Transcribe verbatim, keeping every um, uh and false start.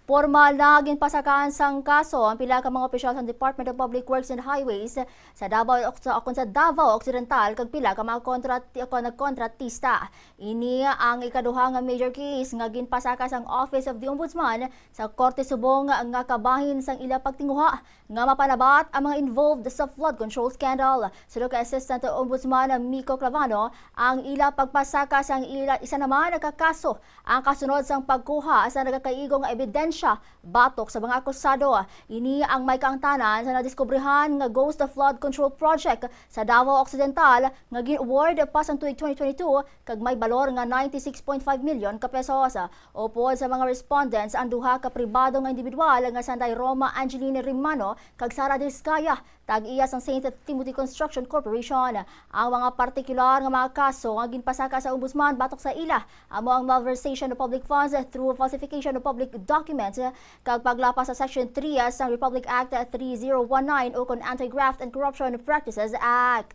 Pormal na ginpasakaan sang kaso ang pila ka mga opisyal sa Department of Public Works and Highways sa Davao, sa, kon sa Davao Occidental, kag pila ka mga kontrat-, nagkontratista. Ini ang ikaduha nga major case nga ginpasaka sang Office of the Ombudsman sa Korte subong nga kabahin sang ila pagtinguha nga mapalabat ang mga involved sa flood control scandal. Suno kay Assistant Ombudsman Mico Clavano, ang ila pagpasaka sang ila isa naman ka kaso ang kasunod sang pagkuha sa nagakaigo nga ebidensya batok sa mga akusado. Ini ang may kaangtanan sa nadiskubrihan nga ghost flood control project sa Davao Occidental nga gin-award pa sang tuig twenty twenty-two kag may balor nga ninety-six point five million ka pesos. Upod sa mga respondents ang duha ka pribado nga individual nga sanday Roma Angeline Rimano kag Sara Discaya, tag-iya sang Saint Timothy Construction Corporation. Ang mga partikular nga mga kaso nga ginpasaka sa Ombudsman batok sa ila amo ang malversation of public funds through falsification of public documents kag paglapas sa Section three sang Republic Act three zero one nine ukon Anti-Graft and Corruption Practices Act.